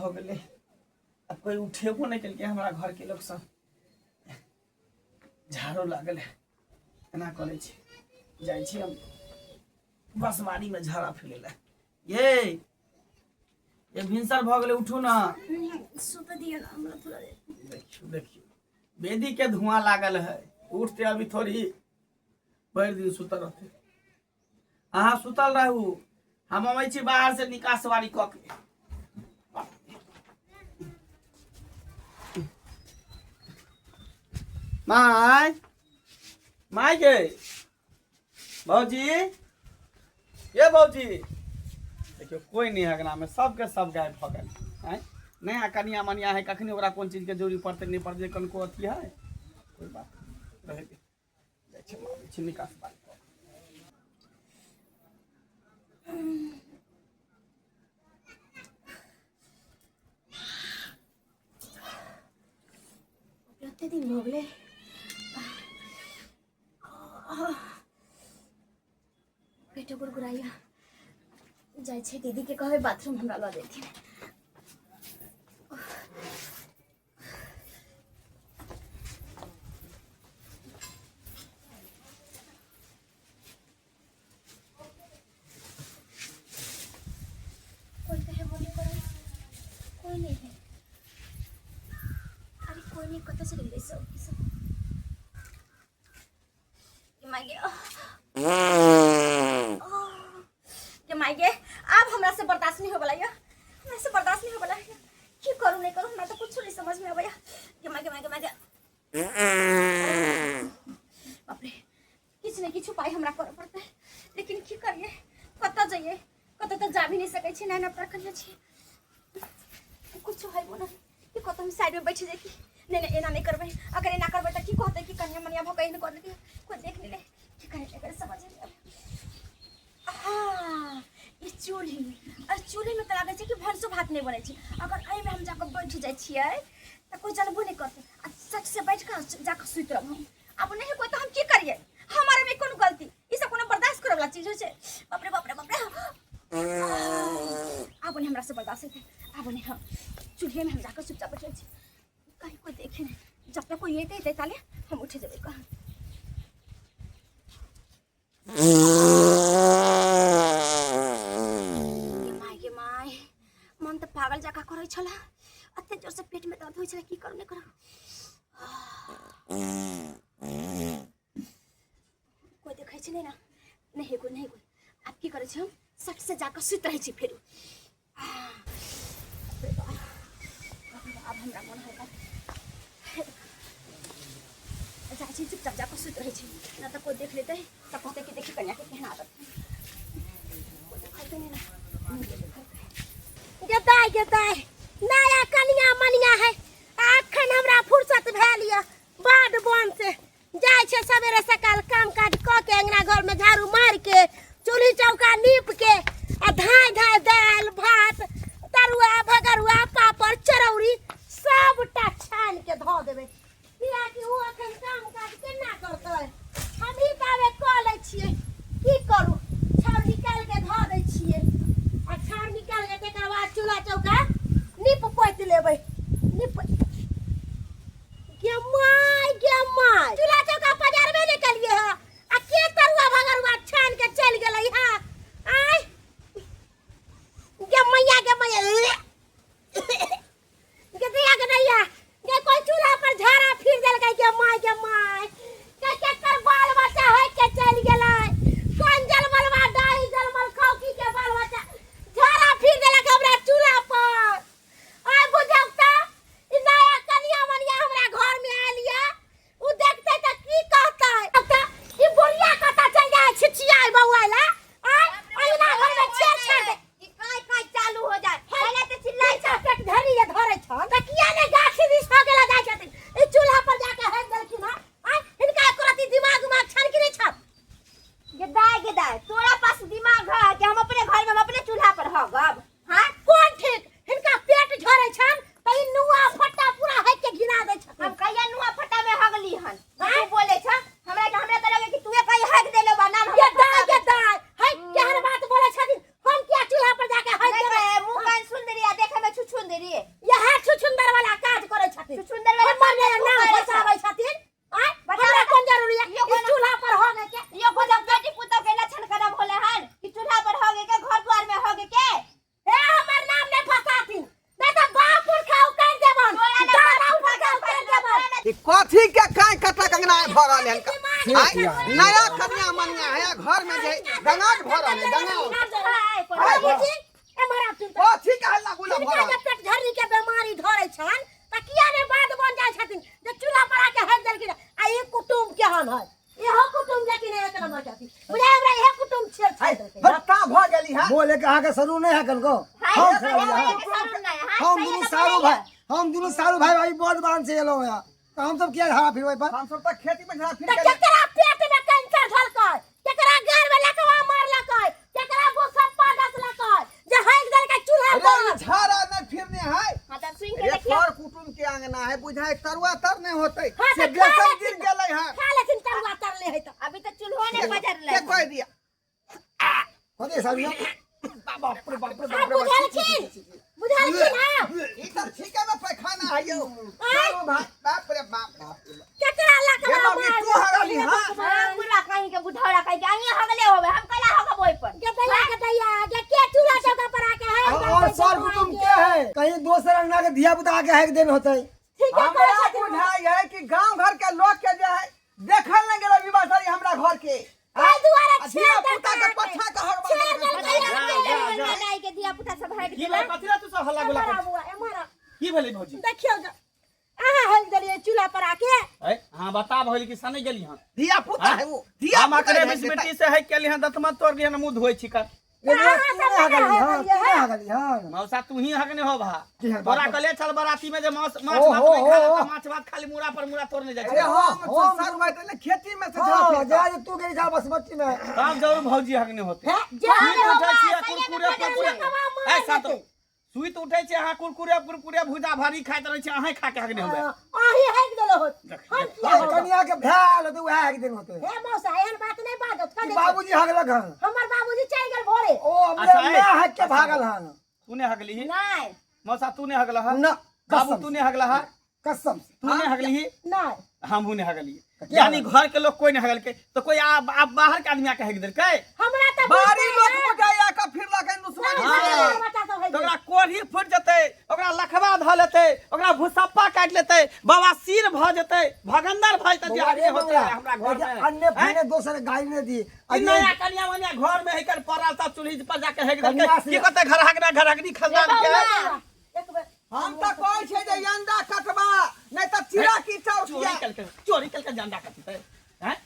भऽ गेलै आब कोइ उठेबो नहि केलकै हमरा घरके लोक सब झाड़ो लागल है एना करै छी जाइ छी हम बसवारीमे झाड़ा फिरै लए ये ये भिनसर भऽ गेलै उठू ने सुत दियौ ना हमरा थोड़ा देर। देखियौ देखियौ वेदी के धुआं लागल है उठते अभी थोड़ी भरि दिन सुतल रहते अहाँ सुतल रहू हम अबै छी बाहर से निकासवारी कऽ के माय माय गे भौजी ये भौजी देखियौ कोइ नहि है अङ्गनामे सबके सब गायब भऽ गेल आँय नया कनिया मनिया है कखनी ओकरा कोन चीजके जरूरी पड़तै नहि पड़तै कनको अथी है कोइ बात रहै दे जाइ छी हम आबै छी निकास बात कऽ कते दिन भऽ गेलै पेटो गुड़गुड़ाइया जाइ छै दीदीके कहबै बाथरूम हमरा लऽ जेथिन कोई कहे बोले करे कोई नहीं है अरे कोई नहीं कतऽ चलि गेलै सब ई सब गे माय गे गे माय गे आब हमरा से बर्दाश्त नहीं होबला या हमरा से बर्दाश्त नहीं होबला की करू नहीं करू हमरा तो कुछ नहीं समझ में आबैया गे माय गे माय गे माय गे बाप रे किछु ने किछु उपाय हमरा करऽ पड़तै लेकिन की करियै कतऽ जइयै कतऽ तऽ जा भी नहि सकै छी नैना प्रखंड छी कुछो है ना कि कतऽ हम साइडमे बैठ जैती नहि नहि एना नहि करबै अगर एना करबै तऽ की कहतै कि कनिया मनिया भऽ कऽ एहन कऽ देलकै कोइ देख नहि लै की करै एकर समझ नहि आबै हाँ ई चूल्ही अरे चूल्हीमे तऽ लागै छै कि भनसो भात नहि बनै छै अगर एहिमे हम जाकऽ बैठ जाइ छियै तऽ कोइ जानबो नहि करतै आ सट से बैठ कऽ जाकऽ सुति रहब हम अब नहीं कोई तो हम की करिए हमारे में कोनो गलती ई सब कोनो बर्दाश्त करे वाला चीज होइ छै बाप रे बाप रे बाप रे आब नहीं हमरा से बर्दाश्त हेतै आब नहीं हम चूल्हे में हम जाकर चुपचाप बैठल छी कहीं कोई देखे नहीं जब तक कोई एते एते ताले हम उठे जेबै कहाँ गे माय गे माय मन तऽ पागल जकाँ करै छला अते जोर से पेट में दर्द होइ छला की करू नहि करू कोइ देखै छै नहि ने नहि कोइ नहि कोइ आब की करै छी हम सट से जाकऽ सुति रहै छी फेरो आब हमरा मन हल्का जाइ छी चुपचाप जाकऽ सुति रहै छी नहि तऽ कोइ देख लेतै तऽ कहतै कि देखी कन्याके केहन आदत कोइ देखलकै नहि ने गे दाइ गे दाइ नया कनिया मनिया है अखन हमरा फुर्सत भेल यऽ बाध बन से जाइ छै सवेरे सकाल काम काज कऽ के अंगना घर में झाड़ू मार के चूल्ही चौका नीप के आ धाय धाय दालि भात तरुआ भगरुआ पापड़ चरौरी सबटा छानि के धऽ देबै कियाकि ओ अखन काम काज केना करतै हमही ताबे कऽ लै छियै की करू छाउर निकालि के धऽ दै छियै आ छाउर निकालि के तकर बाद चूल्हा चौका नीप पोति लेबै नीप गे my गे my चूल्हा चौका पजारबे नहि केलियै हँ आ के तरुआ भगरुआ छानि के चलि गेलै हँ आय गे मैया गे मैया गे दैया गे दैया गे कोई चूल्हा पर झाड़ा फिर देलकै गे my गे my गे केकर बाल बच्चा होय के चलि गेलै कोन जलमलवा डाही जलमल खौकी के बाल बच्चा झाड़ा फिर देलक हमरा चूल्हा पर आय बुझब तऽ छथिन। छुछुंदर वाला हमर पान नाम थूकै फसाबै छथिन। आँय, बताउ हमरा तऽ। कोन जरूरी है यो ई कोनो- चूल्हा पर हो गए के? यो कोनो बेटी पुतोह के लक्षण खराब होले हन कि चूल्हा पर होगे के घर द्वार में होगे के? हे, हमर नाम नहीं फसाथिन, नहीं तो बाप पुरखा उखाड़ देबन, तोरा ना दादा बाप पुरखा पुरखा उखाड़ देबन। ई कथी के काई कटा कंगना भऽ रहल हन? ठीक आँय, नया कन्या मनिया है घर में जे गंगाज भऽ रहल है गंगाज। बाबूजी, एम्हर आबथिन तऽ। कथी के हल्ला गुल्ला भऽ हिनका रहल? जे पेट झर्री के बेमारी धरै छनि तऽ किया ने बाद बन जाइ छथिन जे चूल्हा पर आके हेक देलखिन? आ ई कुटुम्ब केहन है? इहो कुटुम्ब लेकिन एक नंबर के हथिन बुझाय हमरा, इहे कुटुम्ब छेड़ छेड़ देलकै। भत्ता भऽ गेली है। बोले के अहाँके सरू नहीं है कनको? हम खड़ा रहियै। हम दुनू सारू भाई, हम दुनू सारू भाई भाई बड़ बान से एलहुँ यहाँ, तऽ हम सब किया झाड़ा फिरबै पर? हम सब तऽ खेती में झड़ा फिर तऽ के केकरा पेट में कैंसर धलकै, केकरा गार में लकवा मारलकै, केकरा भूसप्पा डसलकै जे हेक देलकै चूल्हा अरे पर? ई झाड़ा नहीं फिरने है। हां, तब सुन के ये देखियो। सर कुटुम के अंगना है, बुझाय तरुआ तर नहीं होते। हाँ, से तऽ खा बेसन लेथिन। गिर गेलै है। खा लेथिन तरुआ तरले है तऽ। अभी तो चूल्हो ने पजरले। के कह दिया? कथी सारू? बाप रे बाप रे आब बाप रे बाप। बुझलखिन, बुझलखिन? हाँ। ई तऽ ठीके में पैखाना है यौ सारू भाई, बाप रे बाप बाप रे बाप। केकरा हे लकवा बाबी, मार तू हरली, हाँ? हां, पूरा कहीं के बुढ़ौरा कहीं के अहीं हगले होबे, हम कला हगब ओइ पर। गदैया गदैया जे के चूल्हा चौका पर आके है? और सर कुटुम्ब के है, कहीं दोसर अंगना के धिया पुता आके हेक देन होतै। ठीक है। हमरा करै छथिन। बुझाय है कि गांव घर के लोग के जे है देखल नहीं गेल विवाह सारी हमरा घर के। एहि दुआरे आ छेड़ धिया पुता के देलकै। पछा के हर छेड़ देलकै। जा जा गाय के धिया पुता सब भागि की गेलै। भेलै? कथी ला तू सब हल्ला गुल्ला एम्हर करै? आबू, एम्हर आबू। की भेलै भौजी? देखियौ जे अहाँ हेक देलियै चूल्हा पर आके। है हाँ, बता भौजी कि सने गेली हन? धिया पुता है वो धिया हम पुता अकरे है। बीच मिट्टी से है केली हन, दतमत तोड़ लिहन, मुंह धोइ छी कर। लेकिन अहाँ तू सब नहि नहि हगली हँ? हगलियै, तू नहि हगली हँ? मौसा, तू ही हगने हो भा। की है तोरा बात? कहले चल बराती में जे माछ माछ ओ भात हो, नहीं खा हो, ले, हो। माछ भात खाली मुड़ा पर मुड़ा तोड़ने जाइ अरे छै। हम सारू भाई तो खेती में से झड़ा हाँ, फिर जा जे तू गेली जा बसमती में। तब जरूर भौजी हगने होते। हे, जे सुइत हगने उठै होबा, छियै सही कुरकुरे में कुरकुरे। लकवा मार ए सातो देतै। सुइत उठै छै अहाँ, कुरकुरे कुरकुरे भुजा भारी खाइत रहै छै, अहाँ खा के हगने होबै। अहीं हेक देलो होत, हम किया हाँ, हगब? कनिया के भैल होतै, उएह हेक देन होतै। हे मौसा, एहन बात नहीं बाजत। कि कह बाबूजी हगलक हन? हमर बाबूजी चलि गेल भोरे। ओ हमरे अच्छा, ए, मैं हक के भागल हन। तू ने हगली? नहीं। मौसा, तू ने हगला हा? ना। बाबू, कसम तू ने हगला हा? कसम से। तू ने हगली? नहीं। हमहू ने हगली। के यानी हगल? घर के लोग कोई नहीं हगलकै तो कोई आप बाहर के आदमी आके हग देलकै? हमरा तऽ बाहरी बुझते लोग है। बुझाय आके फिर लगे दुश्मनी। गाँव हाँ। घरके बच्चा सब है। तो ओकरा कोढ़ी फूटि जेतै, ओकरा लखवा धऽ लेतै, ओकरा भूसप्पा काटि लेतै, बवासीर भऽ जेतै, भगंदर भऽ जेतै जे बौआ आदमी रे होतै बौआ, हमरा घर में। अन्ने हैं? फन्ने दोसर गाली नहि दी। ई नया कनिया मनिया घर में हेकर पड़ल त चूल्ही पर जाके हेक देलकै। कनिया से- की कहतै घर हगना घर हगनी खानदान के? एक बेर हम तऽ कहै छियै जे अंडा कटबा नहीं तऽ चिड़ा की चोरी चौकिया। कलके, चोरी कलके जंडा कटतै हैं?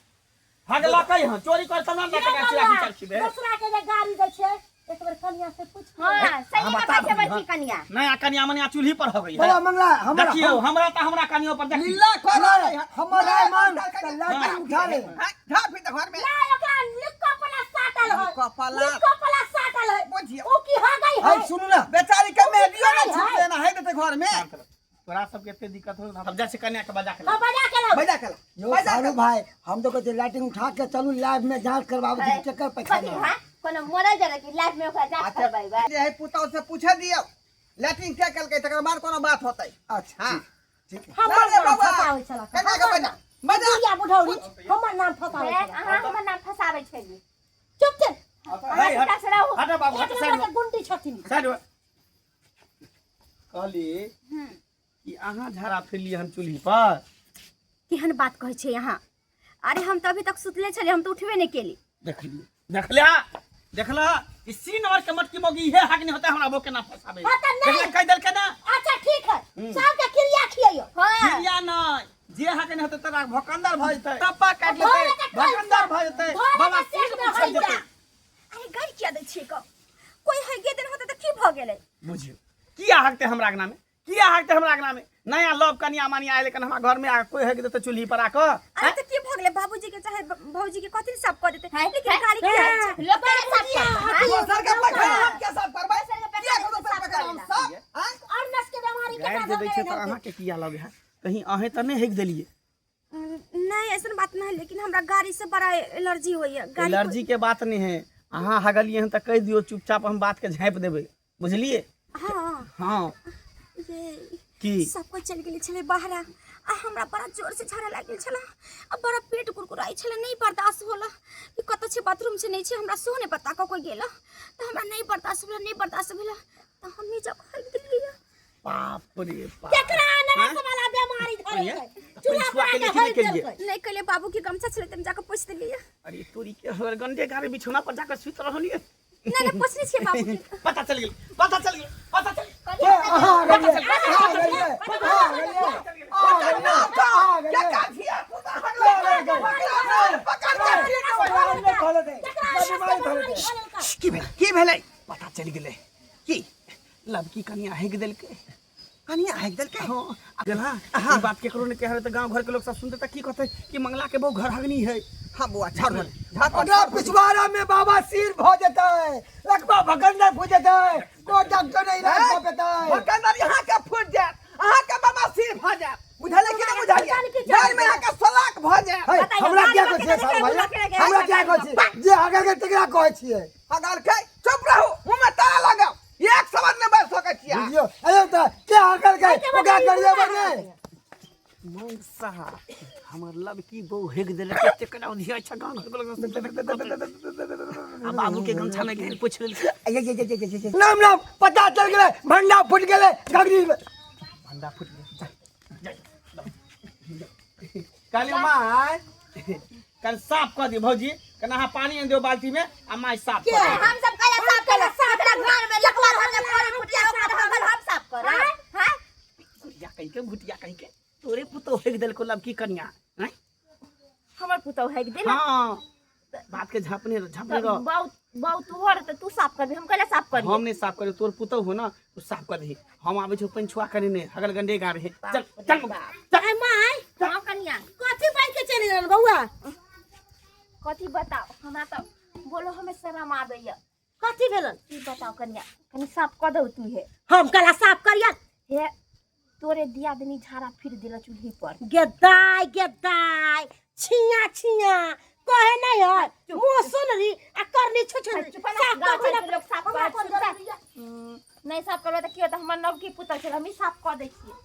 हगलकै हँ चोरी कर तब ना कटा चिड़ा की चौकी दोसरा के जे गाड़ी दै छै, एक बेर कनिया से पूछ। हां, सही हम में बता कहै छै देली, बड़की कनिया। नया कनिया मनिया चूल्ही पर हो गई है। बौआ मंगला, हमरा देखियौ हमरा तऽ हमरा कनियो पर देखियौ। लीला कर रहलै हन। हमर राय मान तऽ लाठी उठा ले। हाँ, झा फिर तऽ घर में। ना, ओकरा लिक्को पला साटल है। लिक्को पला। लिक्को पला साटल है। बुझियौ। ओ की हो गई है? है सुनू ना। बेचारी के मेहदियो है, ने छूट है। देना है देते घर में। शांत रह। तोरा सबके एते दिक्कत हो, हम जाइ छी कन्या के बजा के हाँ, लाउ। बजा के लाउ। बजा के ला। यो बजा के सारू ला। भाई, हम तो कहते लाइटिंग उठा के चलू, लाइव में जांच करवाबू कि केकर कथी? पैखाना। हां, कोनो मरल जरा कि लाइफ में ओकरा जांच अच्छा, करबै? जे है पुतौह से पूछे दियौ लैट्रिन के केलकै, तकर बाद कोनो बात होतै। अच्छा। हाँ। ठीक, ठीक। हमर रे नाम बौआ। फसाबै छला। कन्या के बजा बजा। बुढ़िया बुढ़ौरी हमर नाम फसाबै हे, छला। अहाँ हमर नाम फसाबै छली। चुप चुप। अहाँ हे, हट। सीधा से रहू। हट बाबू, एक हट, साइड नंबर हो। के गुंडी छथिन। साइड हो। कहली कि अहाँ झाड़ा फिरलियै हन चूल्ही पर? केहन बात कहै छै अहाँ? अरे, हम तऽ अभी तक सुतले छलियै, हम तऽ उठबे नहि केली। देखलियै, देखला, देखला, ई सीन और के मटकी मौगी इहे हक नहीं होता हमरा बो के ना फसाबे। हाँ, तऽ नहि। देखला, कहि देलकै ना। अच्छा ठीक है, सबके क्रिया खियैयो। हाँ। क्रिया नहि, जे हक नहीं होते तोरा भकंदर भऽ जेतै, टप्पा काटि धोए लेतै, के कल भकंदर भऽ जेतै, धोए के बाबा पेट सीन में मुछल होइ जेतै। जा। अरे, गारि किया दै छियै? कह कोई है गे दिन होतै तऽ की भऽ गेलै? बुझियौ, किया हकते हमरा अंगना में? किया हकते हमरा अंगना में? नया लव कनिया मानिया आयल कन हमरा घर में, आ कोई हक देते चूल्ही पर आकऽ? अरे, तऽ की भऽ गेलै? बाबूजी के चाहे भौजी के कथी साफ कऽ देतै, लेकिन गाली किया दै छै? लोक के साफ करतै, हाँ? दोसर के पैखाना हम के साफ करबै? दोसर के किया पैखाना दोसर साफ पैखाना हम करैला? साफ आँय? और नस के बीमारी गारि केकरा जे दै छै धऽ तऽ अहाँके किया लगे है? कहीं अहें तऽ नहि हकि देलियै? नहीं, ऐसन बात नहीं, लेकिन हमरा गाड़ी से बड़ा एलर्जी होइए गाड़ी। एलर्जी के बात नहीं है, अहाँ हगलियै हन तऽ कहि दियौ चुपचाप, हम बात के झाँपि देबै, बुझलियै? हाँ। हाँ। ये की सब कोई चलि गेल छलै बाहरा आ हमरा बड़ा जोर से झाड़ा लागि गेल छलै आ बड़ा पेट कुरकुराइ छलै नहि बर्दाश्त होला कि कतऽ छै बाथरूम छै नहि छै हमरा सेहो नहि पता कऽ कोई गेल तऽ हमरा नहि बर्दाश्त भेला नहि बर्दाश्त भेला तऽ हम नहि जाकऽ हगि देलियै बाप रे बाप केकरा अनारस वाला बीमारी धरे बढ़िया। है तऽ चूल्हा पैसुआ पर के के लेके हगि निकलिए। देलकै नहि कहलियै बाबूके गमछा छलै तऽ हम जाकऽ पोछि देलियै अरे तोरी के हर गंदे गारे बिछौना पर जाकर सुत रहलिए नहि नहि पोछने छियै बाबूके पता चल गेल पता चल गेल पता चल गेल ए, अहाँ गेलियै अहाँ गेलियै अहाँ गेलियै अहाँ गेलियै अहाँ गेलियै धिया पुता हगलै पकड़ के धऽ लेतै बीमारी धऽ लेतै की भेलै की भेलै पता चलि गेलै की लड़की कनिया हेक देलकै कनिया हेक देलकै हाँ गेला ई बात केकरो ने कहले तऽ गांव घर के लोग सब सुनते तऽ की कहते कि मंगला के बहु घर हगनी है हाँ बौआ झाड़ झाड़ झाड़ ओकरा पिछवाड़ा में बाबा सिर भ जेतै रकबा भगंदर फूट जेतै कोइ डॉक्टर नहीं इलाज कऽ पेतै भगंदर यहाँ के फूट जायत अहाँ के बाबा सिर भ जायत बुझलियै कि नहि बुझलियै घर में अहाँ के सलाक भ जायत है, हमरा क्या कहै छियै साहब भाई हमरा क्या कहै छियै जे आगे के तकरा कहै छियै हगल के चुप रहू मुंह में ताला लगाओ एक शब्द नहि बाजि सकै छियै बुझियौ अरे तऽ के हगल के ओकरा करिए बने मौसा हमर लड़की बहु हेक देलक एते केना उधिया छै गांव घर के लोग आ बाबू के गमछा में घेर पोछि लेलकै नाम नाम पता चल गेलै भंडा फूट गेलै घघरी में भंडा फुटि गेल जा, जा, जा। कहलियै माय कल साफ कऽ दियौ भौजी कनि अहाँ पानि आनि दियौ बाल्टी में आ माय साफ कऽ दियौ। हम सब कहला साफ करला साफ करला घर में लकवा धर के पानी फुटिया ओकर हगल हम साफ करब हां भुटिया कहीं के भुटिया कहीं के तोरे पुतोह हेक देलको लबकी कनिया हैं हमर पुतौह हेक देलक हाँ बात के झापने रह झापने रह बहुत बहुत तोहर तऽ तू साफ करबी हम कैला साफ करी हम नहीं साफ करे तोर पुतोह हो ना तू साफ कर दही हम आबै छौ पानि छुआ करे ने हगल गंडे गा रहे चल चल मुँह, चल आय माय हाँ कनिया कथी बाजि के चलि गेलन बौआ कथी बताओ हमरा तऽ बोलो हमें शरम आबैया कथी भेलन की बताओ कनिया कनि साफ कऽ दौ तू हे हम कला साफ करिया हे तोरे दियादनी झाड़ा फिर देला चूल्ही पर गेदाय गेदाय छिया छिया कहे नहीं है मुंह सुन रही आ करनी छुछ चुप ना, गाँव घर के लोग साफ कर, चुप रह। नहीं साफ करबै तऽ की होतै हमर नवकी पुतहु छै हमही साफ कऽ दै छियै